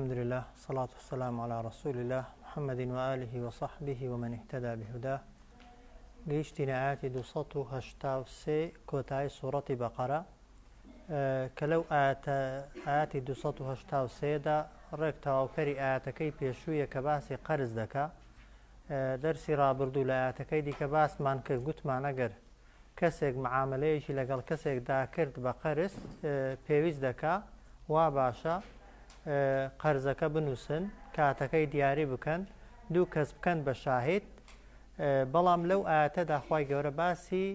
الحمد لله الصلاة والسلام علی رسول اللە محمد وآله وصحبه ومن اهتدی بهداه گەیشتینە ئاەتی 283 کۆتایی سوڕەتی بەقەرە کە لەو ئاەتە ئاەتی 283 دا ڕێک تەواوکەری ئاەتەکەی پێشوویە کە باسی قەرز دەکا دەرسی ڕابردوو لە ئاەتەکەی دیکە باسمان کرد گوتمان ئەگەر کەسێک معامەلەیەکی لەگەڵ کەسێکدا کرد بە قەرز پێویست دەکا وا باشە قەرزەکە بنووسن کاتەکەی دیاری بکەن دوو کەس بکەن بە شاهید بەڵام لەو ئاەتەدا خوای گەورە باسی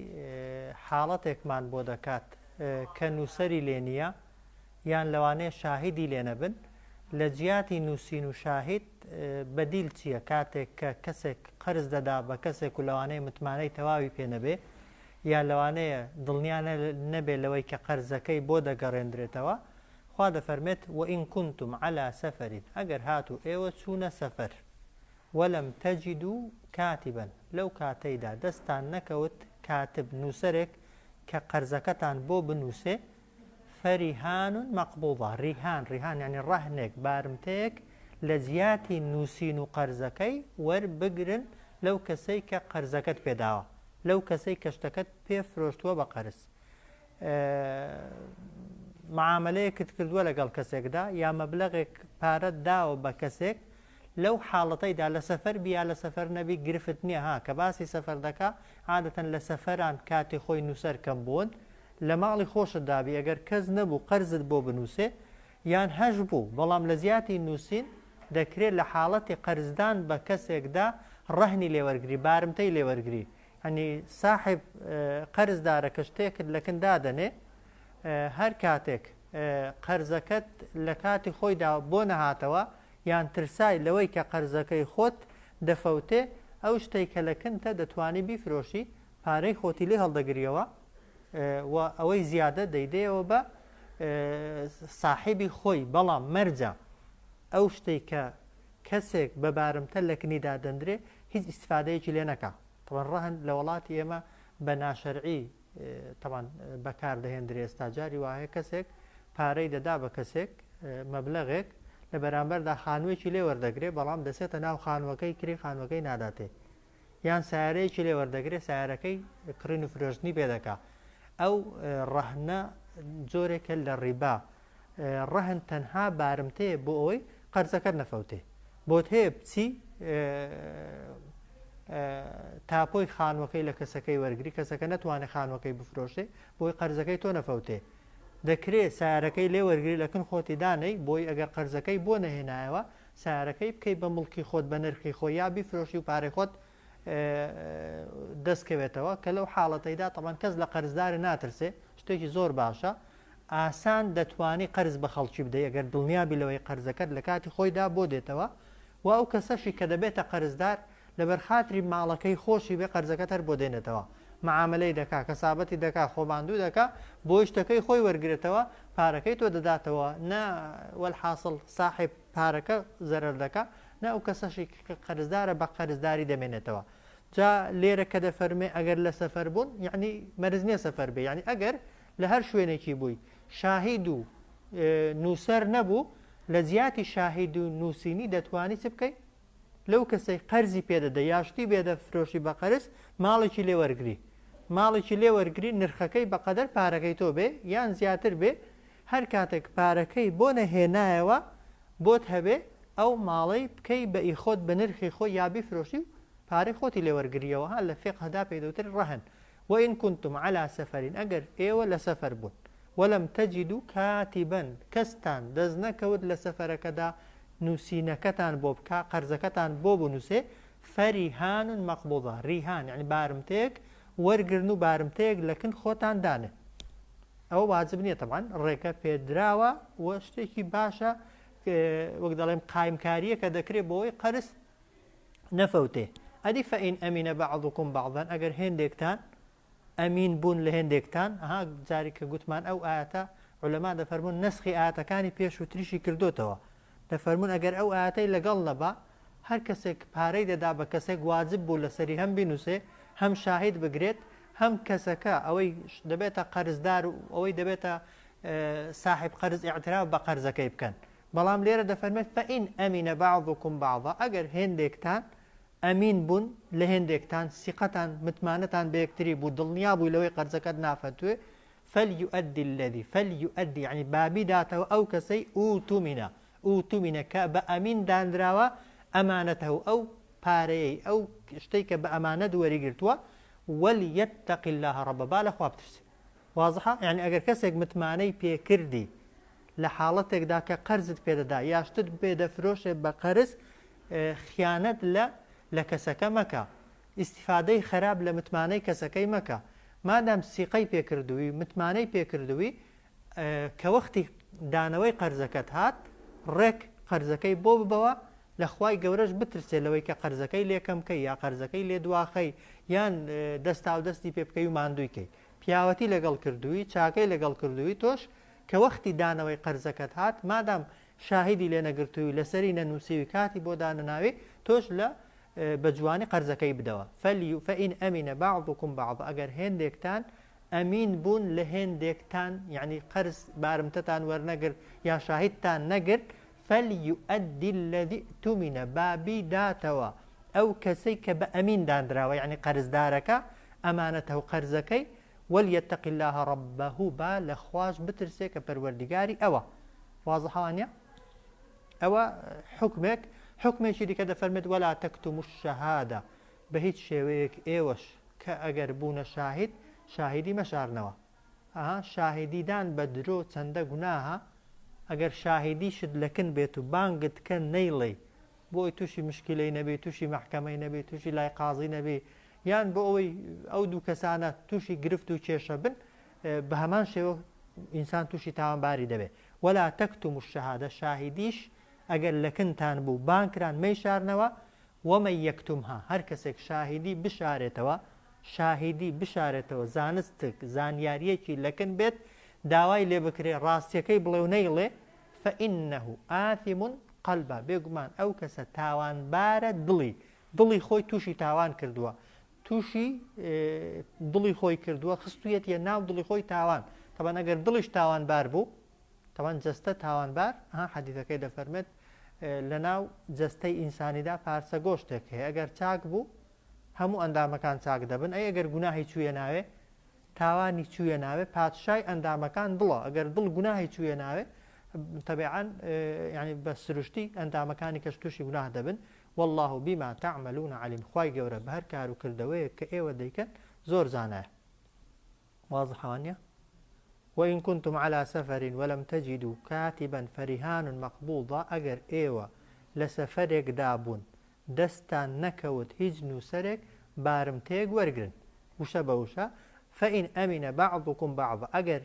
حاڵەتێکمان بۆ دەکات کە نووسەری لێ نییە یان لەوانەیە شاهیدی لێ نەبن، لە جیاتی نووسین و شاهید بەدیل چییە کاتێک کە کەسێک قەرز دەدا بە کەسێک و لەوانەیە متمانەی تەواوی پێ نەبێ یا لەوانەیە دڵنیا نەبێ لەوەی کە قەرزەکەی بۆ دەگەڕێندرێتەوە خوا دەفەرمێت وإن كنتم على سفر ئەگەر هاتوو ئێوە چوونە سەفەر ولم تجدوا كاتبا لەو کاتەیدا دەستان نەکەوت کاتب نووسەرێک کە قەرزەکەتان بۆ بنووسێ فرهان مقبوضە، ریهان، ریهان یانی ڕەهنێک، بارمتەیەک لە جیاتی نووسین و قەرزەکەی وەربگرن لەو کەسەی کە قەرزەکەت پێ داوە، لەو کەسەی کە شتەکەت پێ فرۆشتووە بە قەرز. معامەلەیەکت کردووە لەگەڵ کەسێکدا یا مەبلەغێک پارەت داوە بە کەسێک، لەو حاڵەتەیدا لە سەفەر بی یا لە سەفەر نەبی گرفت نییە، ها کە باسی سەفەر دەکا عادەتەن لە سەفەران کاتی خۆی نووسەر کەم بوون، لە ماڵی خۆشت دابی ئەگەر کەس نەبوو قەرزت بۆ بنووسێ یان هەش بوو بەڵام لە جیاتی نووسین دەکرێ لە حاڵەتی قەرزدان بە کەسێکدا ڕەهنی لێ وەرگری بارمتەی لێ وەرگری یانی ساحێب قەرزدارە کە شتێکت لە کن دادەنێ هەر کاتێک قەرزەکەت لە کاتی خۆیدا بۆ نەهاتەوە یان ترسای لەوەی کە قەرزەکەی خۆت دەفەوتێ ئەو شتەی کە لە کنتە دەتوانی بیفرۆشی پارەی خۆتی لێ هەڵدەگریەوە و ئەوەی زیادە دەیدەیەوە بە ساحیبی خۆی بەڵام مەرجە ئەو شتەی کە کەسێک بە بارمتە لە کنی دادەندرێ هیچ ئیسفادەیەکی لێ نەکا تەوان ڕەهن لە وڵاتی ئێمە بە ناشەرعی تەوان بەکار دەهێندرێ ئێستا جاری وایە کەسێک پارەی دەدا بە کەسێک مەبلەغێک لە بەرامبەردا خانوویەکی لێ وەردەگرێ بەڵام دەچێتە ناو خانووەکەی کری خانووەکەی ناداتێ یان سەیارەیەکی لێ وەردەگرێ سەیارەکەی کڕین و فرۆشتنی پێ دەکا ئەو ڕەهنە جۆرێکە لە ڕیبا ڕەهن تەنها بارمتەیە بۆ ئەوەی قەرزەکەت نەفەوتێ بۆت هەیە بچی تاپۆی خانوەکەی لە کەسەکەی وەرگری کەسەکە نەتوانێت خانوەکەی بفرۆشێ بۆی قەرزەکەی تۆ نەفەوتێ دەکرێ سارەکەی لێ وەرگری لە کن خۆتی دانەی بۆی ئەگەر قەرزەکەی بۆ نەهێنایەوە سەیارەکەی بکەی بە موڵکی خۆت بە نرخی خۆی یا بیفرۆشی و پارەی خۆت دەست کەوێتەوە کە لەو حاڵەتەیدا تەبعەن کەس لە قەرزدار ناترسێ شتێکی زۆر باشە ئاسان دەتوانی قەرز بە خەڵکی بدەی ئەگەر دڵنیابی لەوەی قەرزەکەت لە کاتی خۆیدا بۆ دێتەوە و ئەو کەسەشی کە دەبێتە قەرزدار لەبەر خاتری ماڵەکەی خۆشی بێ قەرزەکەت هەر بۆ دێنێتەوە معامەلەی دەکا کەسابەتی دەکا خۆماندوو دەکا بۆی شتەکەی خۆی وەرگرێتەوە پارەکەی تۆ دەداتەوە نە وەلحاسڵ ساحێب پارەکە زەرەر دەکا نە ئەو کەسەشی کە قەرزدارە بە قەرزداری دەمێنێتەوە جا لێرە کە دەفەرمێ ئەگەر لە سەفەر بوون یعنی مەرج نییە سەفەر بێ یعنی ئەگەر لە هەر شوێنێکی بووی شاهید و نووسەر نەبوو لە جیاتی شاهید و نووسینی دەتوانی چ بکەی لەو کەسەی قەرزی پێ دەدەی یا شتی بێ دەفرۆشی بە قەرز ماڵێکی لێ وەرگری ماڵێکی لێ وەرگری نرخەکەی بە قەدەر پارەکەی تۆ بێ یان زیاتر بێ هەر کاتێک پارەکەی بۆ نەهێنایەوە بۆت هەبێ ئەو ماڵەی بکەی بە ئی خۆت بە نرخی خۆی یا بیفرۆشی و پارەی خۆتی لێ وەرگریەوە ها لە فیقهدا پێی دەوترێ رهن وان کنتم علی سفر ئەگەر ئێوە لە سەفەر بوون ولم تجدوا کاتبا کەستان دەست نەکەوت لە سەفەرەکەدا نووسینەکەتان بۆ بکا قەرزەکەتان بۆ بنووسێ فرهان مقبوضە ریهان یعنی بارمتەیەک وەرگرن و بارمتەیەک لە کن خۆتان دانێن ئەوە واجب نییە تەبعەن ڕێگە پێدراوە و شتێکی باشە وەک دەڵێم قایمکارییە کە دەکرێت بۆ ئەوەی قەرز نەفەوتێ ئەدی فإن أمن بعضكم بعضا ئەگەر هێندێکتان ئەمین بوون لە هێندێکتان ها جاری کە گوتمان ئەو ئاەتە علەما دەفەرمونون نسخی ئاەتەکانی پێشووتریشی کردوتەوە دەفەرمونون ئەگەر ئەو ئاەتەی لەگەڵ نەبا هەر کەسێک پارەی دەدا بە کەسێک واجب بوو لەسەری هەم بینوسێ هەم شاهید بگرێت هەم کەسەکە ئەوەی دەبێتە قەرزدار و ئەوەی دەبێتە ساحب قەرز ئیعتراف بە قەرزەکەی بکەن. بەڵام لێرە دەفەرمێت فإن أمن بعضكم بعضا ئەگەر هێندێکتان ئەمین بوون لە هێندێکتان سیقەتان متمانەتان بە یەکتری بوو دڵنیا بووی لەوەی قەرزەکەت نافەتوێ فلیؤد الذی فلیؤد یعنی با بیداتەوە ئەو کەسەی ئوتومینە ئوتومینە کە بە ئەمین دانراوە ئەمانەتە ئەو پارەیەی ئەو شتەی کە بە ئەمانەت وەریگرتووە وليتق الله ربه با لە خوا بترسێ وازحە یعنی ئەگەر کەسێک متمانەی پێکردی لە حاڵەتێکدا کە قەرزت پێدەدا یا شتت پێ دەفرۆشێ بە قەرز خیانەت لە لە کەسەکە مەکە ئیستیفادەی خەراپ لە متمانەی کەسەکەی مەکە مادام سیقەی پێکردووی متمانەی پێکردووی کە وەختی دانەوەی قەرزەکەت هات ڕێک قەرزەکەی بۆ ببەوە لە خوای گەورەش بترسێ لەوەی کە قەرزەکەی لێ کەم کەی یا قەرزەکەی لێ دواخەی یان دەستاو دەستی پێ بکەی و ماندووی کەی پیاوەتی لەگەڵ کردووی چاکەی لەگەڵ کردووی تۆش کە وەختی دانەوەی قەرزەکەت هات مادام شاهیدی لێ نەگرتووی لەسەری نەنووسیوی کاتی بۆ دانەناوی تۆش لە بە جوانی قەرزەکەی بدەوە فلی فإن أمن بعضكم بعضا ئەگەر هێندێکتان ئەمین بوون لە هێندێکتان یەعنی قەرز بارمتەتان وەرنەگرت یا شاهیدتان نەگرت فلیؤد الذی اؤتمن با بیداتەوە ئەو کەسەی کە بە ئەمین دانراوە یەعنی قەرزدارەکە ئەمانەتە و قەرزەکەی وليتق الله ربه با لە خواش بترسێ کە پەروەردگاری ئەوە وازحە وانە ئەوە حکمێک حکمێکی دیکە دەفەرمێت ولا تكتموا الشهادە بە هیچ شێوەیەک ئێوەش کە ئەگەر بوونە شاهید شاهیدی مەشارنەوە ئەها شاهیدیدان بە درۆ چەندە گوناهە ئەگەر شاهیدیشت لەکن بێت و بانگت کەن نەیڵێی بۆ ئەوی توشی مشکیلەی نەبی توشی مەحکەمەی نەبی توشی لای قازی نەبی یان بۆ ئەوەی ئەو دوو کەسانە توشی گرفت و کێشە بن بە هەمان شێوە ئینسان توشی تاوانباری دەبێت ولا تكتموا الشهادە شاهیدیش ئەگەر لەکنتان بوو بانکران مەیشارنەوە ومن یکتمها هەر کەسێک شاهیدی بشارێتەوە، شاهیدی بشارێتەوە، زانستک، زانیارییەکی لەکن بێت، داوای لێ بکرێ ڕاستیەکەی بڵێ و نەیڵێ، فانه آثم قلبه بێگومان ئەو کەسە تاوانبارە دڵی، دڵی خۆی تووشی تاوان کردووە، تووشی دڵی خۆی کردووە، خستوویەتیە ناو دڵی خۆی تاوان، تەبعەن ئەگەر دڵیش تاوانبار بوو، تەبعەن جەستە تاوانبار، ها حەدیثەکەی دەفەرمێت، لەناو جەستەی ئینسانیدا پارچە گۆشتێک هەیە ئەگەر چاک بوو هەموو ئەندامەکان چاک دەبن ئەی ئەگەر گوناهی چوویە ناوێ تاوانی چوویە ناوێ پادشای ئەندامەکان دڵە ئەگەر دڵ گوناهی چوویە ناوێ تەبعا یعنی بە سروشتی ئەندامەکانی کەش تووشی گوناه دەبن والله بما تعملون علیم خوای گەورە بە هەر کار و کردەوەیەک کە ئێوە دەیکەن زۆر زانایە وازحە وانیە؟ وإن کنتم علی سفر ولم تجدوا کاتبا فرهان مقبوضە ئەگەر ئێوە لە سەفەرێکدا بوون دەستتان نەکەوت هیچ نووسەرێک بارمتەیەک وەرگرن وشە بە وشە فإن أمن بعضکم بعضا ئەگەر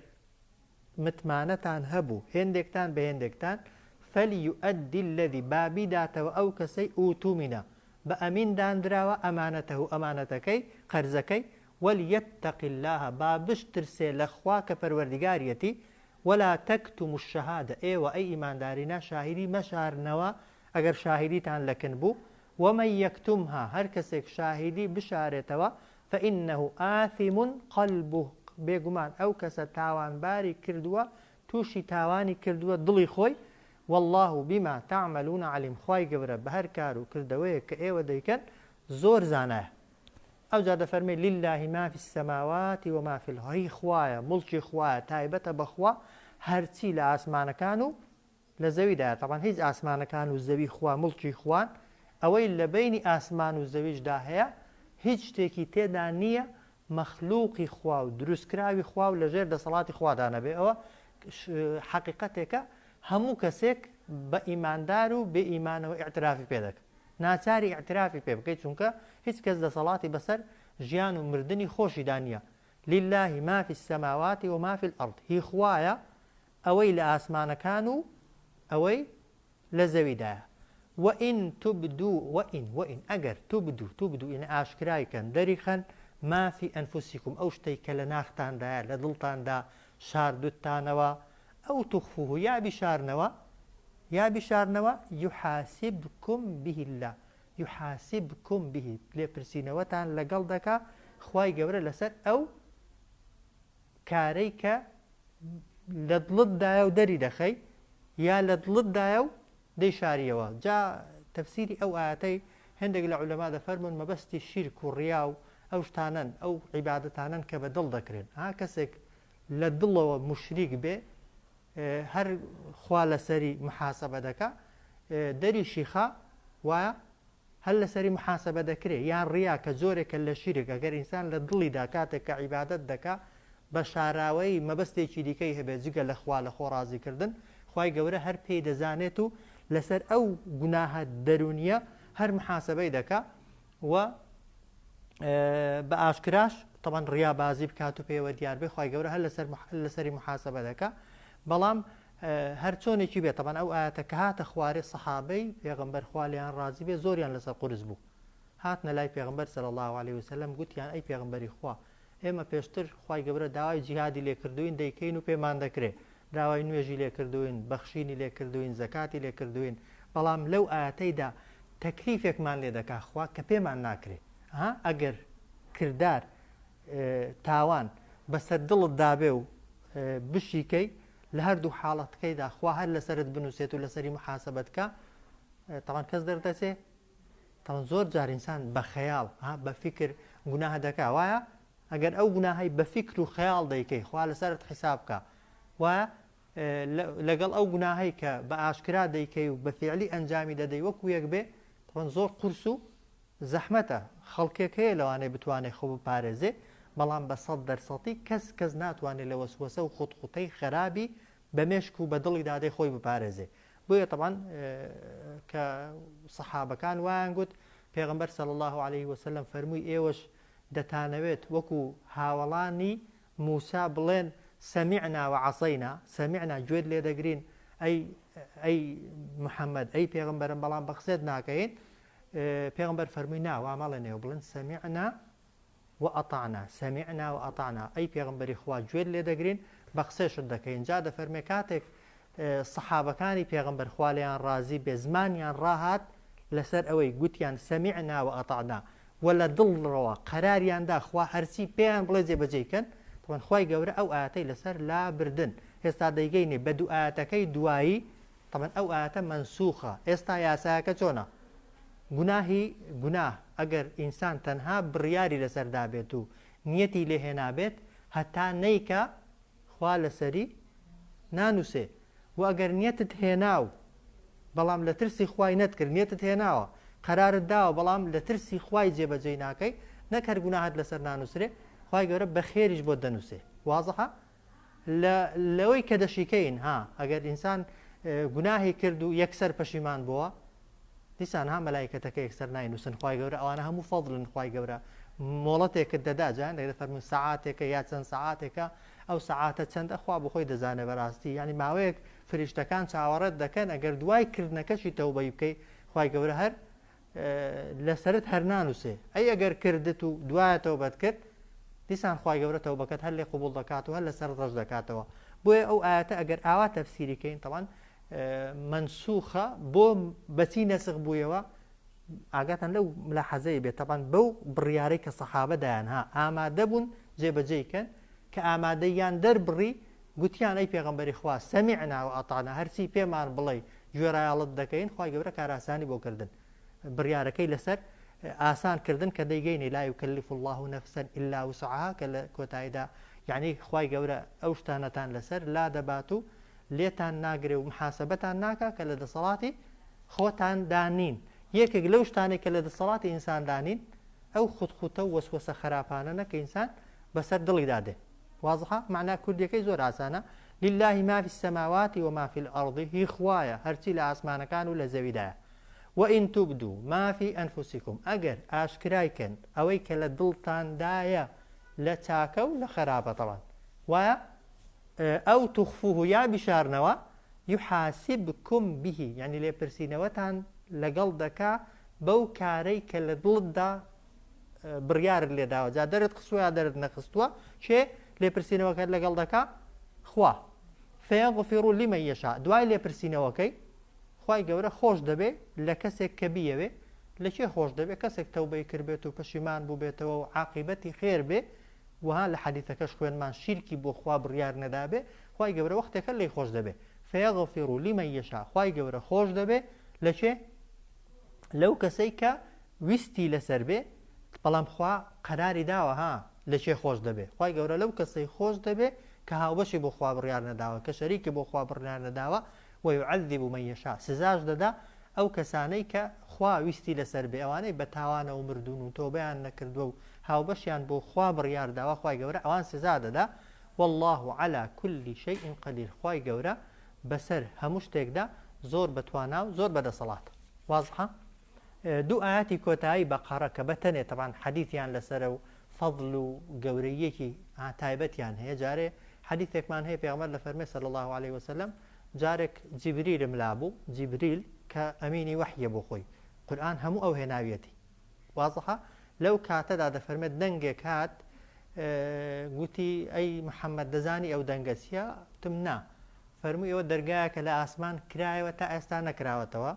متمانەتان هەبوو هێندێکتان بە هێندێکتان فلیؤد الذی با بیداتەوە ئەو کەسەی ئوتومینە بە ئەمین داندراوە ئەمانەتەه ئەمانەتەکەی قەرزەکەی وليتق اللە با بشترسێ لە خوا کە پەروەردگاریەتی، ولا تکتموا الشهادە ئێوە ئەی ئیماندارینە شاهیدی مەشارنەوە ئەگەر شاهیدیتان لەکن بوو، ومن یکتمها هەر کەسێک شاهیدی بشارێتەوە فانه آثم قلبه بێگومان ئەو کەسە تاوانباری کردووە تووشی تاوانی کردووە دڵی خۆی، واللە بما تعملون علیم خوای گەورە بە هەر کار و کردەوەیەک کە ئێوە دەیکەن زۆر زانایە. ئەوجا دەفەرمێ، للە ما فی السماوات و ما فی الارض، هی خوایە، موڵکی خوایە، تایبەتە بە خوا هەرچی لە ئاسمانەکان و لە زەویدایە، تەبعەن هیچ ئاسمانەکان و زەوی خوا موڵکی خوان، ئەوەی لە بەینی ئاسمان و زەویشدا هەیە هیچ شتێکی تێدا نییە مەخلوقی خوا و دروستکراوی خوا و لەژێر دەسەڵاتی خوادا نەبێ، ئەوە حەقیقەتێکە هەموو کەسێک بە ئیماندار و بێ ئیمانەوە ئیعترافی پێ دەکات. ناچاری ئیعترافی پێ بکەیت چونکە هیچ کەس دەسەڵاتی بەسەر ژیان و مردنی خۆشیدا نییە للە ما فی السماوات و ما فی الارض هی خوایە ئەوەی لە ئاسمانەکان و ئەوەی لە زەویدایە وئین تبدو وئین وئین ئەگەر تبدو تبدو ئین ئاشکرای کەن دەریخەن ما فی ئەنفسکم ئەو شتەی کە لە ناختاندایە لە دڵتاندا شاردوتتانەوە ئەو تخفوه یا بیشارنەوە یا بیشارنەوە یحاسبکم به اللە یحاسبکم به لێپرسینەوەتان لەگەڵ دەکا خوای گەورە لەسەر ئەو کارەی کە لە دڵتدایە و دەری دەخەی. یا لە دڵتدایە و دەیشاریەوە. جا تەفسیری ئەو ئایەتەی هێندێک لە عولەما دەفەرموون مەبەستی شیرک و ڕیا و ئەو شتانەن، ئەو عیبادەتانەن کە بە دڵ دەکرێن. ها کەسێک لە دڵەوە موشریک بێ هەر خوا لەسەری محاسەبە دەکا دەریشی خا وایە؟ هەر لەسەری محاسەبە دەکرێ یان ڕیا کە جۆرێکە لە شیرک ئەگەر ئینسان لە دڵیدا کاتێک کە عیبادەت دەکا بە شاراوەیی مەبەستێکی دیکەی هەبێت جگە لە خوا لە خۆ ڕازی کردن خوای گەورە هەر پێی دەزانێت و لەسەر ئەو گوناهە دەروونیە هەر محاسەبەی دەکا و بە ئاشکراش تەبعەن ڕیا بازی بکات و پێوە دیار بێ خوای گەورە هەر لەسەر لەسەری محاسەبە دەکا بەڵام هەر چۆنێکی بێت تەبعەن ئەو ئایەتە کە هاتە خوارێ سەحابەی پێغەمبەر خوا لێیان ڕازی بێ زۆریان لەسەر قورس بوو هاتنە لای پێغەمبەر صلی اللە علیه وسلم گوتیان ئەی پێغەمبەری خوا ئێمە پێشتر خوای گەورە داوای جیهادی لێ کردووین دەیکەین و پێمان دەکرێ داوای نوێژی لێ کردووین بەخشینی لێ کردووین زەکاتی لێ کردووین بەڵام لەو ئایەتەیدا تەکلیفێکمان لێ دەکا خوا کە پێمان ناکرێ ها ئەگەر کردار تاوان بەسەر دڵت دابێ و بشیکەی لە هەردوو حاڵەتکەیدا خوا هەر لەسەرت بنووسێت و لەسەری محاسبەت کە تاوان کەس دەردەچێ تاوان زۆر جار ئینسان بە خەیاڵ ها بە فیکر گوناه دەکا وایە ئەگەر ئەو گوناهەی بە فیکر و خەیاڵ دەیکەی خوا لەسەرت حیساب بکە وایە لەگەڵ ئەو گوناهەی کە بە ئاشکرا دەیکەی و بە فیعلی ئەنجامی دەدەی وەکو یەک بێ تاوان زۆر قورس و زەحمەتە، خەڵکێک هەیە لەوانەیە بتوانێ خۆ بپارێزێ، بەڵام بە سەد دەرسەتی کەس کەس ناتوانێ لە وەسوەسە و خوتخوتەی خەرابی بە مێشک و بە دڵی دادەی خۆی بپارێزێ. بۆیە تەبعەن کە سەحابەکان وایان گوت، پێغەمبەر صلی اللە علیه وسلم فەرمووی ئێوەش دەتانەوێت وەکو هاوەڵانی موسا بڵێن سمعنا وعصینا، سمعنا گوێت لێ دەگرین ئەی ئەی محمد ئەی پێغەمبەرم بەڵام بە قسەت ناکەین، پێغەمبەر فەرمووی نا وا مەڵێن ئێوە بڵێن سمعنا وأطعنا سمعنا وأطعنا ئەی پێغەمبەری خوا گوێت لێ دەگرین بە قسەشت دەکەین جا دەفەرمێ کاتێک سەحابەکانی پێغەمبەر خوا لێیان ڕازی بێ زمانیان ڕاهات لەسەر ئەوەی گوتیان سمعنا وأطعنا و لە دڵڕەوە قەراریان دا خوا هەرچی پێیان بڵێ جێبەجێی کەن تەبعەن خوای گەورە ئەو ئایەتەی لەسەر لابردن ئێستا دەیگەینێ بە دوو ئایەتەکەی دوایی تەبعەن ئەو ئایەتە مەنسوخە ئێستا یاسایەکە چۆنە گوناهی گوناه ئەگەر ئینسان تەنها بڕیاری لەسەر دابێت و نیەتی لێ هێنابێت هەتا نەیکا خوا لەسەری نانوسێ وە ئەگەر نیەتت هێناو بەڵام لە ترسی خوای نەتکرد نیەتت هێناوە قەرارت داوە بەڵام لە ترسی خوای جێبەجێی ناکەی نەک هەر گوناهت لەسەر نانوسرێ خوای گەورە بە خێریش بۆت دەنوسێ وازحە لە لەوەی کە دەشیکەین ها ئەگەر ئینسان گوناهی کرد و یەکسەر پەشیمان بووە دیسان ها مەلایکەتەکە یەکسەر ناینووسن خوای گەورە ئەوانە هەموو فەضلن خوای گەورە مۆڵەتێکت دەدا جان دەگەر فەرموون سەعاتێکە یا چەند سەعاتێکە ئەو سەعاتە چەندە خوا بۆ خۆی دەزانێ بەڕاستی یعنی ماوەیەک فریشتەکان چاوەڕێت دەکەن ئەگەر دوای کردنەکەشی تەوبەی بکەی خوای گەورە هەر لەسەرت هەر نانوسێ ئەی ئەگەر کردت و دوایە تەوبەت کرد دیسان خوای گەورە تەوبەکەت هەر لێ قبوڵ دەکات و هەر لەسەرت ڕەش دەکاتەوە بۆیە ئەو ئایەتە ئەگەر ئاوا تەفسیری کەین تەوان مەنسوخە بۆ بەچی نەسخ بوویەوە ئاگاتان لەو ملاحەزەی بێت تەبان بەو بڕیارەی کە سەحابە دایان ها ئامادە بوون جێبەجێی کەن کە ئامادەیان دەربڕی گوتیان ئەی پێغەمبەری خوا سمعنا وأطعنا هەرچی پێمان بڵێی گوێڕایەڵت دەکەین خوای گەورە کارئاسانی بۆ کردن بڕیارەکەی لەسەر ئاسان کردن کە دەیگەینێ لا يكلف الله نفسا إلا وسعها کە لە کۆتاییدا یعنی خوای گەورە ئەو شتانەتان لەسەر لا دەبات و لێتان ناگرێ و محاسبەتان ناکا کە لە دەسەڵاتی خۆتاندا نین یەکێک لەو شتانەی کە لە دەسەڵاتی ئینساندا نین ئەو خوتخوتە و وەسوەسە خراپانەنە کە ئینسان بەسەر دڵیدا دێ وازحە؟ مەعنا کوردیەکەی زۆر ئاسانە، للە ما فی السماوات و ما فی الارض، هی خوایە هەرچی لە ئاسمانەکان و لە زەویدایە. وان تبدوا ما فی انفسکم، ئەگەر ئاشکرای کەن ئەوەی کە لە دڵتاندایە لە چاکە و لە خەراپە تەبعەن وایە، او تخفوه یا بیشارنەوە، یحاسبکم به، یانی لێپرسینەوەتان لەگەڵ دەکا بەو کارەی کە لە دڵتدا بڕیارت لێ داوە جا دەرت خستووە یا دەرت نەخستووە کێ لێپرسینەوەکەت لەگەڵ دەکا خوا فیغفر لمن یشاء دوای لێپرسینەوەکەی خوای گەورە خۆش دەبێ لە کەسێک کە بیەوێ لە کێ خۆش دەبێ کەسێک تەوبەی کردبێت و پەشیمان بووبێتەوە و عاقیبەتی خێر بێ وها لە حەدیثەکەش خوێنمان شیرکی بۆ خوا بڕیار نەدابێ خوای گەورە وەختێکە لێی خۆش دەبێ. فیغفر لمن یشاء خوای گەورە خۆش دەبێ لە کێ؟ لەو کەسەی کە ویستی لەسەر بێ بەڵام خوا قەراری داوە ها لە کێ خۆش دەبێ خوای گەورە لەو کەسەی خۆش دەبێ کە هاوبەشی بۆ خوا بڕیار نەداوە کە شەریکی بۆ خوا بڕیار نەداوە ویعذب من یشاء سزاش دەدا ئەو کەسانەی کە خوا ویستی لەسەر بێ ئەوانەی بە تاوانەوە مردوون و تۆبەیان نەکردووە و هاوبەشیان بۆ خوا بڕیار داوە خوای گەورە ئەوان سزا دەدا واللە علی کل شیء قدیر خوای گەورە بەسەر هەموو شتێکدا زۆر بەتوانا و زۆر بەدەسەڵاتە وازحە؟ دوو ئایەتی کۆتایی بەقەڕە کە بەتەنێ تەبعەن حەدیثیان لەسەرە و فەضل و گەورەییەکی تایبەتیان هەیە جارێ حەدیثێکمان هەیە پێغەمبەر دەفەرمێ صلی اللە علیه وسلم جارێک جیبریلم لابوو جیبریل کە ئەمینی وەحیە بۆ خۆی قورئان هەموو ئەو هێناویەتی وازحە لەو کاتەدا دەفەرمێت دەنگێک هات گوتی ئەی محەممەد دەزانی ئەو دەنگە چییە؟ وتم نا فەرمووی ئەوە دەرگایەکە لە ئاسمان کرایەوە تا ئێستا نەکراوەتەوە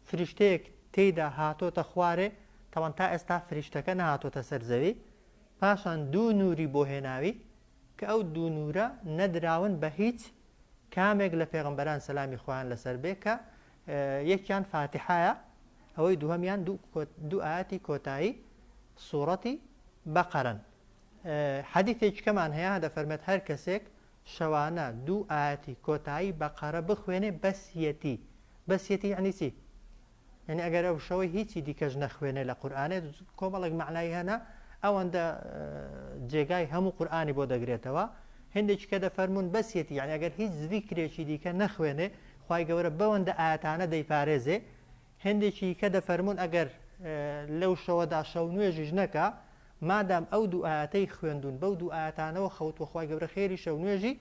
فریشتەیەک تێیدا هاتۆتە خوارێ تەوان تا ئێستا فریشتەکە نەهاتۆتە سەر زەوی پاشان دوو نووری بۆ هێناوی کە ئەو دوو نوورە نەدراون بە هیچ کامێک لە پێغەمبەران سەلامی خوایان لەسەر بێ کە یەکیان فاتیحایە ئەوەی دووهەمیان دوو ئایەتی کۆتایی سوڕەتی بەقەرەن. حەدیثێکی کەمان هەیە دەفەرمێت هەر کەسێک شەوانە دوو ئایەتی کۆتایی بەقەرە بخوێنێ بەسیەتی بەسیەتی یعنی چی؟ یعنی ئەگەر ئەو شەوەی هیچی دیکەش نەخوێنێ لە قورئانێ کۆمەڵێک مەعنای هەنە ئەوەندە جێگای هەموو قورئانی بۆ دەگرێتەوە هەندێکی کە دەفەرمونون بەسیەتی یعنی ئەگەر هیچ زیکرێکی دیکە نەخوێنێ خوای گەورە بەوەندە ئایەتانە دەیپارێزێ هەندێکی کە دەفەرمونون ئەگەر لەو شەوەدا شەو نوێژیش نەکا مادام ئەو دوو ئایەتەی خوێندون بەو دوو ئایەتانەوە خەوتوە خوای گەورە خێری شەو نوێژی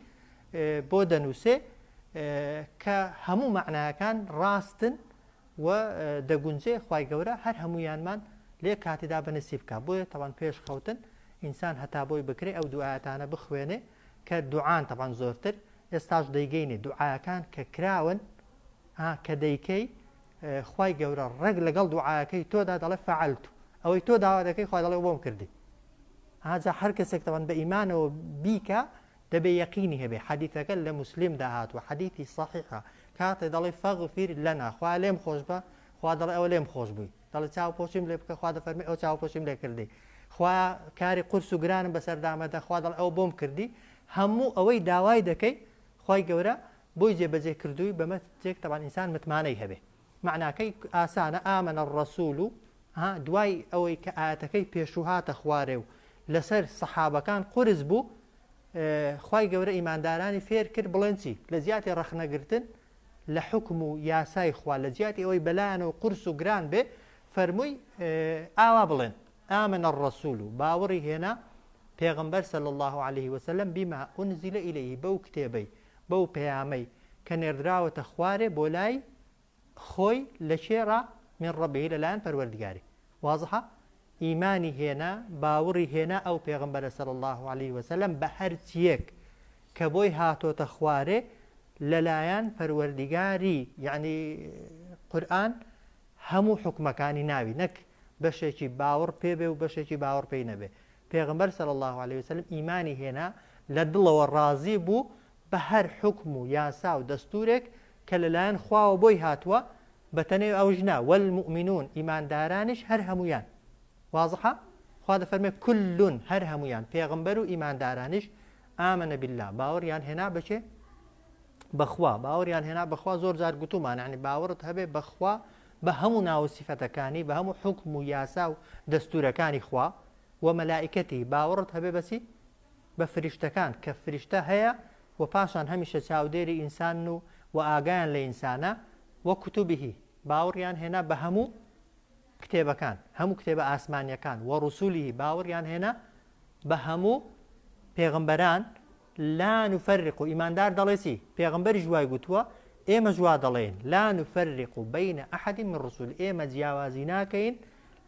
بۆ دەنووسێ کە هەموو مەعناکان ڕاستن و دەگونجێ خوای گەورە هەر هەموویانمان لێ کاتیدا بەنسیب بکا بۆیە تەوان پێش خەوتن ئینسان هەتا بۆی بکرێ ئەو دوعاتانە بخوێنێ کە دوعان تەبان زۆرتر ئێستاش دەیگەینێ دوعاکان کە کراون ها کە دەیکەی خوای گەورە ڕێک لەگەڵ دوعاکەی تۆدا دەڵێ فعلت ئەوەی تۆ داوا دەکەی خوا دەڵێ بۆم کردی هاجا هەر کەسێک تەوان بە ئیمانەوە بیکە دەبێ یەقینی هەبێ حەدیثەکە لە موسلیمدا هاتووە حەدیثی صەحیحە کاتێ دەڵێ فاغفر لنا خوا لێم خۆش بە خوا دەڵێ ئەوە لێم خۆش بووی دەڵێ چاوپۆشیم لێ بکە خوا دەفەرمێ ئەو چاوپۆشیم لێ کردی خوا کاری قورس و گرانم بەسەر دامەدە خوا دەڵێ ئەو بۆم کردی هەموو ئەوەی داوای دەکەی خوای گەورە بۆی جێبەجێ کردووی بەمە جێک تەبان ئینسان متمانەی هەبێ مەعناکەی ئاسانە آمن الرسول ها دوای ئەوەی کە ئایەتەکەی پێشوو هاتە خوارێ و لەسەر سەحابەکان قورس بوو خوای گەورە ئیماندارانی فێر کرد بڵێن چی لە جیاتی ڕەخنەگرتن لە حوکم و یاسای خوا لە جیاتی ئەوەی بەلایانەوە قورس و گران بێ فەرمووی ئاوا بڵێن آمن الرسول باوەڕی هێنا پێغەمبەر صلی الله علیه وسلم بما انزل الیه بەو کتێبەی بەو پەیامەی کە نێردراوەتە خوارێ بۆ لای خۆی لە کێ ڕا؟ من ربه لە لایەن پەروەردگاری. وازحە؟ ئیمانی هێنا، باوڕی هێنا ئەو پێغەمبەرە صلی اللە علیه وسلم بە هەرچیەک کە بۆی هاتۆتە خوارێ لە لایەن پەروەردگاری یەعنی قورئان هەموو حوکمەکانی ناوی نەک بەشێکی باوڕ پێ بێ و بەشێکی باوڕ پێی نەبێ پێغەمبەر صلی اللە علیه وسلم ئیمانی هێنا لە دڵەوە ڕازی بوو بە هەر حوکم و یاسا و دەستوورێک کە لەلایەن خواوە بۆی هاتووە، بەتەنێ ئەوش نا، والمومنون، ئیماندارانیش هەر هەموویان. وازحە؟ خوا دەفەرمێ کل هەر هەموویان، پێغەمبەر و ئیماندارانیش، آمن باللە، باوەڕیان هێنا بە کێ؟ بە خوا، باوەڕیان هێنا بە خوا، زۆر جار گوتوومانە، یەعنی باوەڕت هەبێ بە خوا بە هەموو ناو و سیفەتەکانی، بە هەموو حوکم و یاسا و دەستوورەکانی خوا، وملائکته، باوەڕت هەبێ بە چی؟ بە فریشتەکان کە فریشتە هەیە و پاشان هەمیشە چاودێری ئینسانن و و ئاگایان لە ئینسانە، و کتبه، باوڕیان هێنا بە هەموو کتێبەکان، هەموو کتێبە ئاسمانیەکان، و رسله، باوڕیان هێنا بە هەموو پێغەمبەران، لا نفرق، ئیماندار دەڵێ چی؟ پێغەمبەریش وای گوتووە، ئێمەش وا دەڵێین، لا نفرق بین احد من رسله، ئێمە جیاوازی ناکەین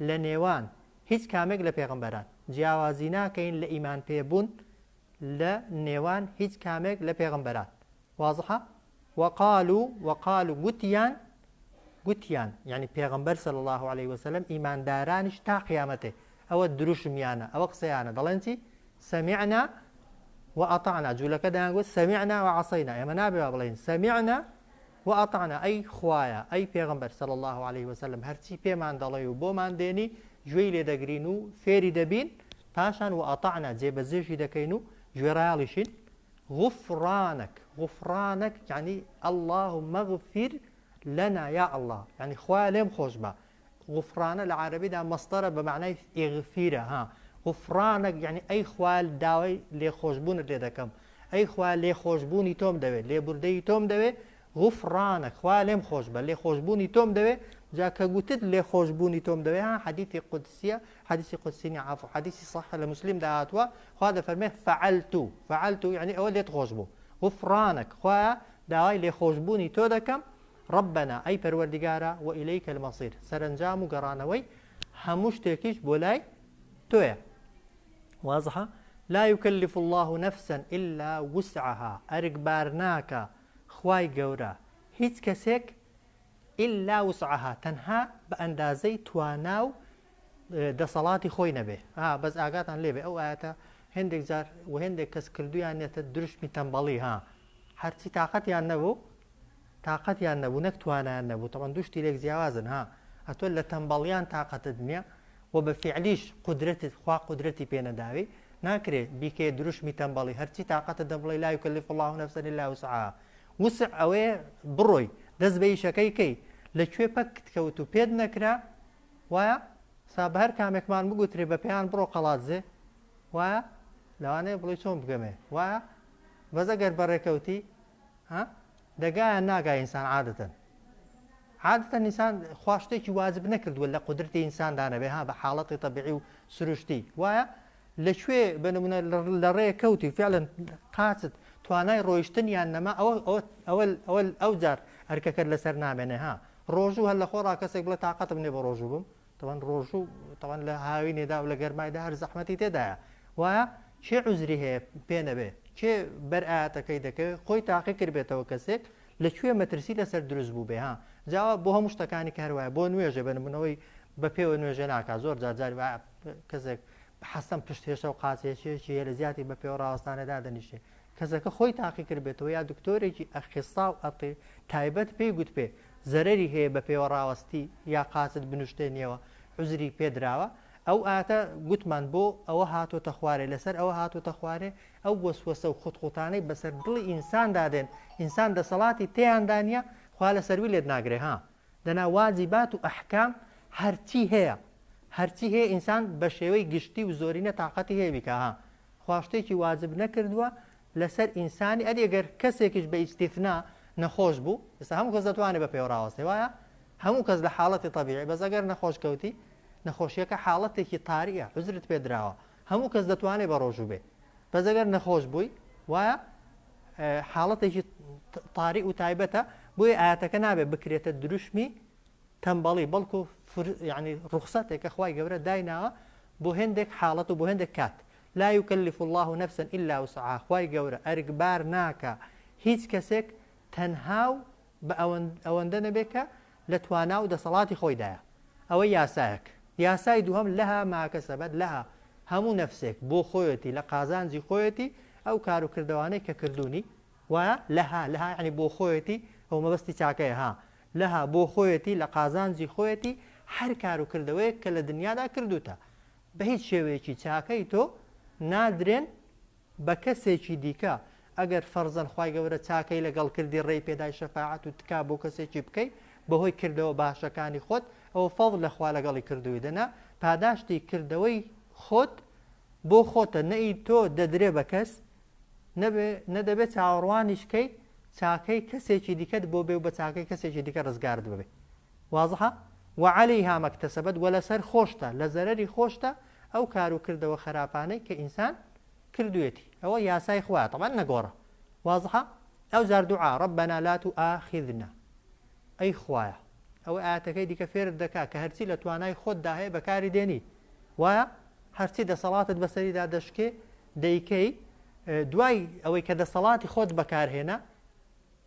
لە نێوان هیچ کامێک لە پێغەمبەران. جیاوازی ناکەین لە ئیمان پێ بوون لە نێوان هیچ کامێک لە پێغەمبەران. وازحە؟ وقالوا وقالوا گوتیان گوتیان یعنی پێغەمبەر صلی اللە علیه وسلم ئیماندارانیش تا قیامەتێ ئەوە دروشمیانە ئەوە قسەیانە دەڵێن چی سمعنا. وأطعنا، جولەکە دەیانگوت سمعنا وعصینا، ئێمە نابێ وا بڵێین سمعنا وأطعنا، ئەی خوایە ئەی پێغەمبەر صلی اللە علیه وسلم هەرچی پێمان دەڵێی و بۆمان دێنی گوێی لێ دەگرین و فێری دەبین، پاشان وأطعنا جێبەجێشی دەکەین و گوێڕایەڵیشین، غفرانک، غفرانک یەعنی اللهم اغفر لنا یا اللە یەعنی خوایە لێم خۆشبە، غفرانە لە عەرەبیدا مەسدەرە بە مەعنای اغفیرە ها غفرانک یعنی ئەی خوا داوای لێخۆشبوونت لێ دەکەم ئەی خوا لێخۆشبوونی تۆم دەوێت لێبوردەیی تۆم دەوێت غفرانک خوا لێم خۆش بە لێخۆشبوونی تۆم دەوێت جا کە گوتت لێخۆشبوونی تۆم دەوێت ها حەدیثی قودسیە حەدیثی قودسی نیە عەفو حەدیثی صحیح لە مسلمدا هاتووە خوا دەفەرمێ فعلت فعلت یعنی ئەوە لێت خۆش بوو غفرانک خوایە داوای لێخۆشبوونی تۆ دەکەم ربنا ئەی پەروەردگارا و الیک المصیر سەرەنجام و گەڕانەوەی هەموو شتێکیش بۆ لای تۆیە. واضحە؟ لا یکلف اللە نفسا الا وسعها ئەرکبار ناکا خوای گەورە هیچ کەسێک الا وسعها تەنها بە ئەندازەی توانا و دەسەڵاتی خۆی نەبێ. ها بەس ئاگاتان لێبێ ئەو ئایەتە هێندێک جار و هێندێک کەس کردویانێتە دروشمی تەمبەڵی ها هەرچی تاقەتیان نەبوو تاقەتیان نەبوو نەک توانایان نەبوو تەبعەن دوو شتی لێک جیاوازن ها ئەتۆ لە تەمبەڵیان تاقەتت نیە و بە فیعلیش قودرەتت خوا قودرەتی پێ نەداوی ناکرێ بیکەیە دروشمی تەمبەڵی هەرچی تاقەتت دە بڵێی لا یکلف اللە نفسا الا وسعها وسع ئەوەیە بڕۆی دەست بە ئیشەکەی کەی لە کوێ پەکت کەوت و پێت نەکرا وایە سا بە هەر کامێکمان بگوترێ بە پێیان بڕۆ قەڵادزێ وایە لەوانەیە بڵێ چۆن بگەمێ وایە بەس ئەگەر بەڕێکەوتی ها دەگا یان ناگا ئینسان عادەتەن عادەتەن ئینسان خوا شتێکی واجب نەکردووە لە قودرەتی ئینساندا نەبێ ها بە حاڵەتی تەبیعی و سروشتی وایە لە کوێ بە نمونە لە ڕێ کەوتی فعلا قاچت توانای ڕۆیشتن یان نەما ئەوە ئەوە ئەوە ئەوە ئەو جار ئەرکەکەت لەسەر نامێنێ ها ڕۆژوو هەر لە خۆڕا کەسێک بڵێ تاقەتم نییە بە ڕۆژوو بم تەوان ڕۆژوو تەوان لە هاوینێدا و لە گەرمایدا هەر زەحمەتی تێدایە وایە کێ عوزری هەیە پێ نەبێ کێ بەر ئایەتەکەی دەکەوێ خۆی تاقی کردبێتەوە کەسێک لە کوێ مەترسی لەسەر دروست بووبێ ها جاوا بۆ هەموو شتەکانی کە هەروایە بۆ نوێژێ بە نمونەوەی بە پێوە نوێژێ ناکا زۆر جار جاری وایە کەسێک حەسەن پشت هێشە و قاچێکێکی هەیە لە زیاتی بە پێوە ڕاوەستانێ دادەنیشێ کەسەکە خۆی تاقی کردبێتەوە یا دکتۆرێکی ئەخیسا و ئەتی تایبەت پێی گوتبێ زەرەری هەیە بە پێوە ڕاوەستی یا قاچت بنوشتێنیەوە عوزری پێ دراوە ئەو ئایەتە گوتمان بۆ ئەوە هاتۆتە خوارێ لەسەر ئەوە هاتۆتە خوارێ ئەو وەسوەسە و خوتخوتانەی بەسەر دڵی ئینساندا دێن ئینسان دەسەڵاتی تێیاندا نیە خوا لەسەروی لێت ناگرێ ها دەنا واجبات و ئەحکام هەرچی هەیە هەرچی هەیە ئینسان بە شێوەی گشتی و زۆرینە تاقەتی هەیە بیکا ها خوا شتێکی واجب نەکردووە لەسەر ئینسانی ئەری گەر کەسێکیش بە ئیستیثنا نەخۆش بوو ئێستا هەموو کەس دەتوانێت بە پێوە ڕاوەستێ وایە هەموو کەس لە حاڵەتی تەبیعی بەس ئەگەر نەخۆش کەوتی نەخۆشیەکە حاڵەتێکی تاریە عوزرت پێ دراوە هەموو کەس دەتوانێت بە ڕۆژوو بێ بەس ئەگەر نەخۆش بووی وایە حاڵەتێکی تاری و تایبەتە بۆیە ئاەتەکە نابێت بکرێتە دروشمی تەمبەڵی بەڵکو ینی ڕوخسەتێکە خوای گەورە دایناوە بۆ هێندێک حاڵەت و بۆ هێندێک کات لا یکلف اللە نفسا الا وسعها خوای گەورە ئەرکبار ناکا هیچ کەسێک تەنها و بە ئەوەندە نەبێ کە لە توانا و دەسەڵاتی خۆیدایە ئەوە یاسایەک یاسای دووهەم لها ما کسبت لها هەموو نەفسێک بۆ خۆیەتی لە قازانجی خۆیەتی ئەو کار و کردەوانەی کە کردوونی وایە لها لها یعنی بۆ خۆیەتی ئەو مەبەستی چاکەیە ها لها بۆ خۆیەتی لە قازانجی خۆیەتی هەر کار و کردەوەیەک کە لە دنیادا کردوتە بە هیچ شێوەیەکی چاکەی تۆ نادرێن بە کەسێکی دیکە، ئەگەر فەرزەن خوای گەورە چاکەی لەگەڵ کردی ڕێی پێدای شەفاعەت و تکا بۆ کەسێکی بکەی بەهۆی کردەوە باشەکانی خۆت ئەوە فەزلە خوا لەگەڵی کردووی دەنا پاداشتی کردەوەی خۆت بۆ خۆتە نە ئی تۆ دەدرێ بە کەس نەبێ نە دەبێ چاوەڕوانیش کەی چاکەی کەسێکی دیکەت بۆ بێ و بە چاکەی کەسێکی دیکە ڕزگارت ببێ. وازحە؟ وعلیها ما اکتسبت وە لەسەر خۆشتە لە زەرەری خۆشتە ئەو کار و کردەوە خەراپانەی کە ئینسان کردویەتی ئەوە یاسای خوایە تەبعەن نەگۆڕە وازحە؟ ئەوجار دوعا ربنا لا تؤاخذنا ئەی خوایە ئەوە ئایەتەکەی دیکە فێرت دەکا کە هەرچی لە توانای خۆتدا هەیە بەکاری دێنی وایە هەرچی دەسەڵاتت بەسەریدا دەشکێ دەیکەی دوای ئەوەی کە دەسەڵاتی خۆت بەکارهێنا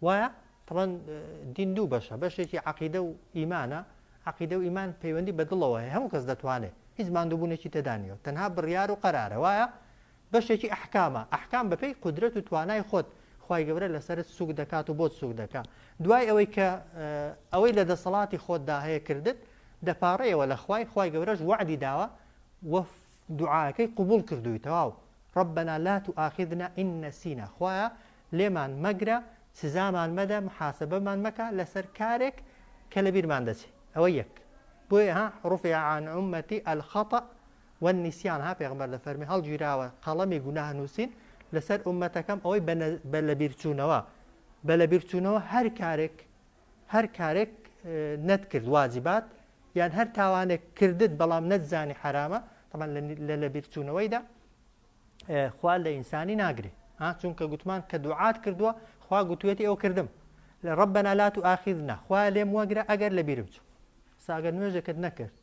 وایە؟ تەبعەن دین دوو بەشە، بەشێکی عەقیدە و ئیمانە، عەقیدە و ئیمان پەیوەندی بە دڵەوە هەیە، هەموو کەس دەتوانێ، هیچ ماندووبوونێکی تێدا نییە، تەنها بڕیار و قەرارە، وایە؟ بەشێکی ئەحکامە، ئەحکام بەپێی قودرەت و توانای خۆت خوای گەورە لەسەرت سوک دەکات و بۆت سوک دەکا. دوای ئەوەی کە ئەوەی لە دەسەڵاتی خۆتدا هەیە کردت، دەپاڕێیەوە لە خوای، خوای گەورەش وەعدی داوە و دوعاکەی قبوڵ کردووی تەواو، ربنا لا تؤاخذنا ان نسینا، خوایە لێمان مەگرە، سزامان مەدە، محاسەبەمان مەکە لەسەر کارێک کە لەبیرمان دەچێ. ئەوە یەک. بۆیە ها رفع عن امتی الخطأ والنسیان ها پێغەمبەر دەفەرمێ هەڵگیراوە قەڵەمی گوناه نووسین لەسەر ئوممەتەکەم ئەوەی بە لەبیرچوونەوە بە لەبیرچوونەوە هەر کارێک هەر کارێک نەتکرد واجبات یان هەر تاوانێک کردت بەڵام نەتزانی حرامە طبعا لە لەبیرچوونەوەیدا خوا لە ئینسانی ناگرێ ها چونکە گوتمان کە دوعات کردووە خوا گوتوێتی ئەو کردم لە ربنا لا تؤاخذنا خوا لێم وەگرە ئەگەر لەبیرم چوو ساگەر نوێژێکت نەکرد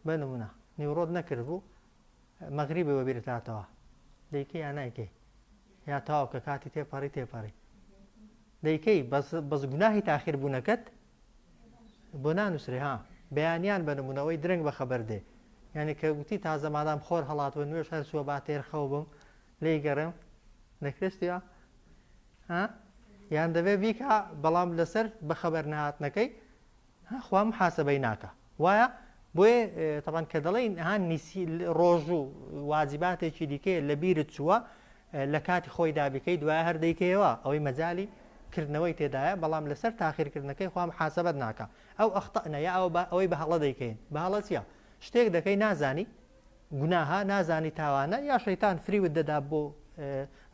بە نمونە نیوڕۆت نەکردبوو مەغریبی وەبیرت هاتەوە دەیکەی یا نایکەی یا تەواو کە کاتی تێپەڕی تێپەڕی دەیکەی بەس بەس گوناهی تاخیر بوونەکەت بۆ نانووسرێ ها بەیانیان بە نمونەوەی درەنگ بە خەبەر دێ یعنی کە گوتی تازە مادام خۆر هەڵاتوە نوێژ هەر چووە با تێر خەو بم لێی گەڕێم دەکرێستیا ها یان دەبێ بیکا بەڵام لەسەر بەخەبەر نەهاتنەکەی ها خوا محاسبەی ناکا وایە؟ بۆیە تەبعەن کە دەڵێین ها نیسی ڕۆژوو واجباتێکی دیکەیە لە بیرت چووە لە کاتی خۆیدا بیکەی دوایە هەر دەیکەیەوە ئەوەی مەجالی کردنەوەی تێدایە بەڵام لەسەر تاخیرکردنەکەی خوا محاسبەت ناکا ئەو ئەخطئنە یا ئەو ئەوەی بە هەڵە دەیکەین بە هەڵە چییە شتێک دەکەی نازانی گوناها نازانی تاوانە یا شەیتان فریوت دەدا بۆ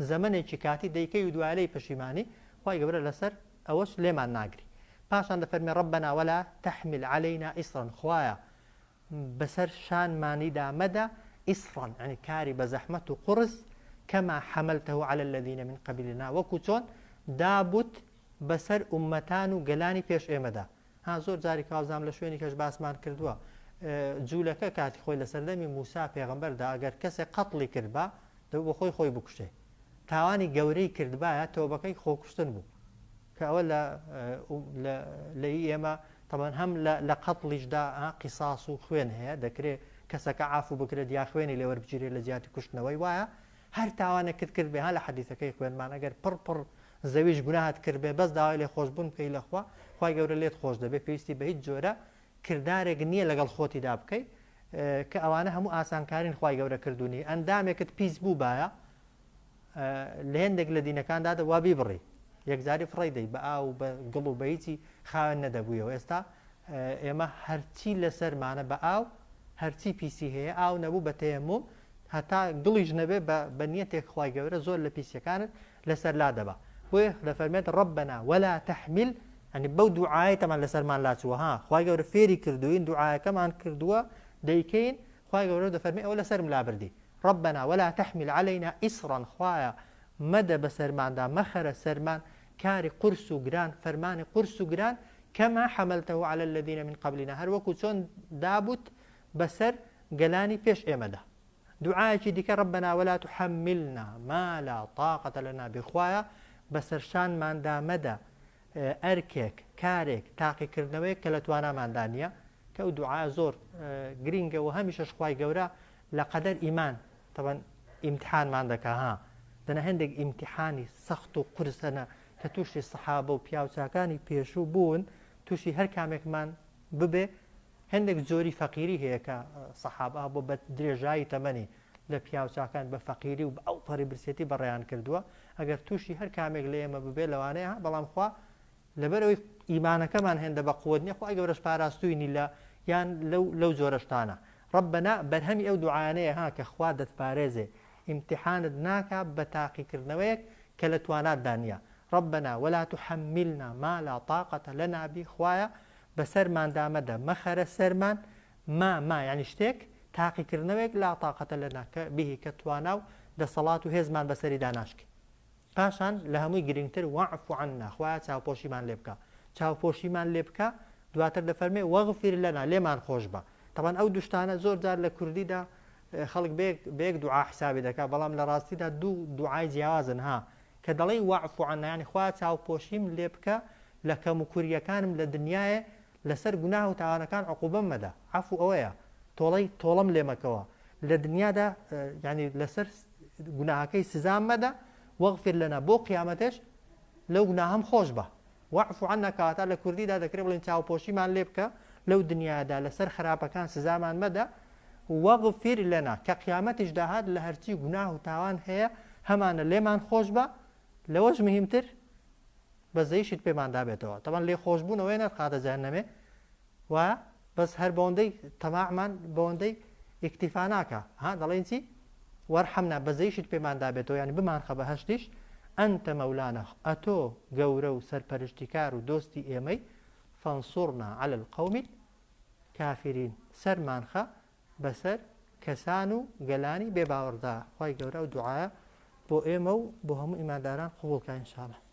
زەمەنێکی کاتی دەیکەی و دوایە لێی پەشیمانی خوای گەورە لەسەر ئەوەش لێمان ناگری. پاشان دەفەرمێ ربنا ولا تحمل علینا اصرا خوایە بەسەر شانمانیدا مەدە اصرا یعنی کاری بە زەحمەت و قوڕس کما حملته علی الذین من قبلنا وەکو چۆن دابوت بەسەر ئوممەتان و گەلانی پێش ئێمەدا ها زۆر جاری کاوزام لە شوێنی کەش باسمان کردووە جوولەکە کاتی خۆی لە سەردەمی موسا پێغەمبەردا ئەگەر کەسێک قەتڵی کردبا دەبوو بە خۆی خۆی بکوشێ تاوانی گەورەی کردبایە تۆبەکەی خۆکوشتن بوو کە ئەوە لە لە ئی ئێمە تەبەن هەم لە قەتڵیشدا قیساس و خوێن هەیە دەکرێت کەسەکە عافو بکرێت یا خوێنی لێ وەربگیرێت لە جیاتی کوشتنەوەی وایە هەر تاوانێکت کرد بێ ها لە حەدیثەکەی خوێنمان ئەگەر پڕ پڕ زەویش گوناهت کرد بێ بەس داوای لێ خۆشبوون بکەی لە خوا خوای گەورە لێت خۆش دەبێ پێویستی بە هیچ جۆرە کردارێک نییە لەگەڵ خۆتیدا بکەی کە ئەوانە هەموو ئاسانکارین خوای گەورە کردوونی ئەندامێکت پیس بوو بایە لە هێندێک لە دینەکاندا دەبوا بیبڕی یەکجاری فڕی دەی بە ئاو بە گڵ و بە هیچی خاوێن نەدەبوویەوە ئێستا ئێمە هەرچی لەسەرمانە بە ئاو هەرچی پیسی هەیە ئاو نەبوو بە تەیەموم هەتا گڵیش نەبێ بە نیەتێک خوای گەورە زۆر لە پیسیەکانت لەسەر لا دەبا بۆیە دەفەرمێت ربنا ولا تحمل یعنی بەو دوعایەی تەمان لەسەرمان لاچووە ها خوای گەورە فێری کردوین دوعایەکەمان کردووە دەیکەین خوای گەورە دەفەرمێ ئەوە لەسەرم لابردی ربنا ولا تحمل علينا إصرا خوایە مەدە بەسەرماندا مەخەرە سەرمان کاری قورس و گران فەرمانی قورس و گران كما حملته على الذين من قبلنا هەر وەکو چۆن دابوت بەسەر گەلانی پێش ئێمەدا دوعایەکی دیکە ربنا ولا تحملنا ما لا طاقة لنا به خوایە بەسەرشانماندا مەدە ئەرکێک، کارێک، تاقیکردنەوەیەک کە لە تواناماندا نییە، کە ئەو دوعایە زۆر گرینگە و هەمیشەش خوای گەورە لە قەدەر ئیمان تەبەن ئیمتحانمان دەکا ها دەنا هەندێک ئیمتحانی سەخت و قورس هەنە کە تووشی سەحابە و پیاوچاکانی پێشوو بوون تووشی هەر کامێکمان ببێ هەندێک جۆری فەقیری هەیە کە سەحابە بۆ بە درێژایی تەمەنی لە پیاوچاکان بە فەقیری و بە ئەو پەڕی برسێتی بەڕێیان کردووە ئەگەر تووشی هەر کامێک لە ئێمە ببێ لەوانەیە بەڵام خوا لەبەرئەوەی ئیمانەکەمان هێندە بە قوت نیە خوای گەورەش پاراستوینی لە یان لەو لەو جۆرە شتانە ربنا بەرهەمی ئەو دوعایانەیە ها کە خوا دەتپارێزێ ئیمتیحانت ناکا بە تاقیکردنەوەیەک کە لە تواناتدا نیە ربنا ولا تحملنا ما لا طاقة لنا به خوایە بەسەرماندا مەدە مەخەرە سەرمان ما ما یانی شتێک تاقیکردنەوەیەک لا طاقة لنا کە به کە توانا و دەسەڵات و هێزمان بەسەریدا ناشکێ پاشان لە هەمووی گرنگتر واعف عنا خوایە چاوپۆشیمان لێ بکە چاوپۆشیمان لێ بکە دواتر دەفەرمێ واغفر لنا لێمان خۆش بە تەبعەن ئەو دوو شتانە زۆر جار لە کوردیدا خەڵک بەیەک دوعا حسابی دەکات بەڵام لە ڕاستیدا دوو دوعای جیاوازن ها کە دەڵێی واعف عنا یعنی خوایە چاوپۆشیم لێ بکە لە کەم و کوریەکانم لە دنیایێ لەسەر گوناه و تاوانەکان عقوبەم مەدە عەفو ئەوەیە تۆڵەی تۆڵەم لێ مەکەوە لە دنیادا یعنی لەسەر گوناهەکەی سزام مەدە، واغفر لنا بۆ قیامەتێش لەو گوناهەم خۆش بە. واعف عنا کەواتە لە کوردیدا دەکرێت بڵێین چاوپۆشیمان لێ بکە لەو دنیادا لەسەر خراپەکان سزامان مەدە، واغفر لنا کە قیامەتیش داهات لە هەرچی گوناه و تاوان هەیە هەمانە لێمان خۆش بە، لەوەش مهمتر بەزەیشت پێماندا بێتەوە. تەبعەن لێخۆشبوون ئەوەیە نەتخاتە جەهەنەمێ وایە بەس هەر بەوەندەی تەماعمان بەوەندەی ئیکتیفا ناکا ها دەڵێین چی وەرحەمنا بەزەیشت پێماندا بێتەوە یانی بمانخە بەهەشتیش ئەنتە مەولانا ئەتۆ گەورە و سەرپەرشتیکار و دۆستی ئێمەی فانصرنا علی القوم الکافرین سەرمانخە بەسەر کەسان و گەلانی بێ باوەڕدا خوای گەورە ئەو دوعایە بۆ ئێمە و بۆ هەموو ئیمانداران قبوڵ کا ان شاء اللە.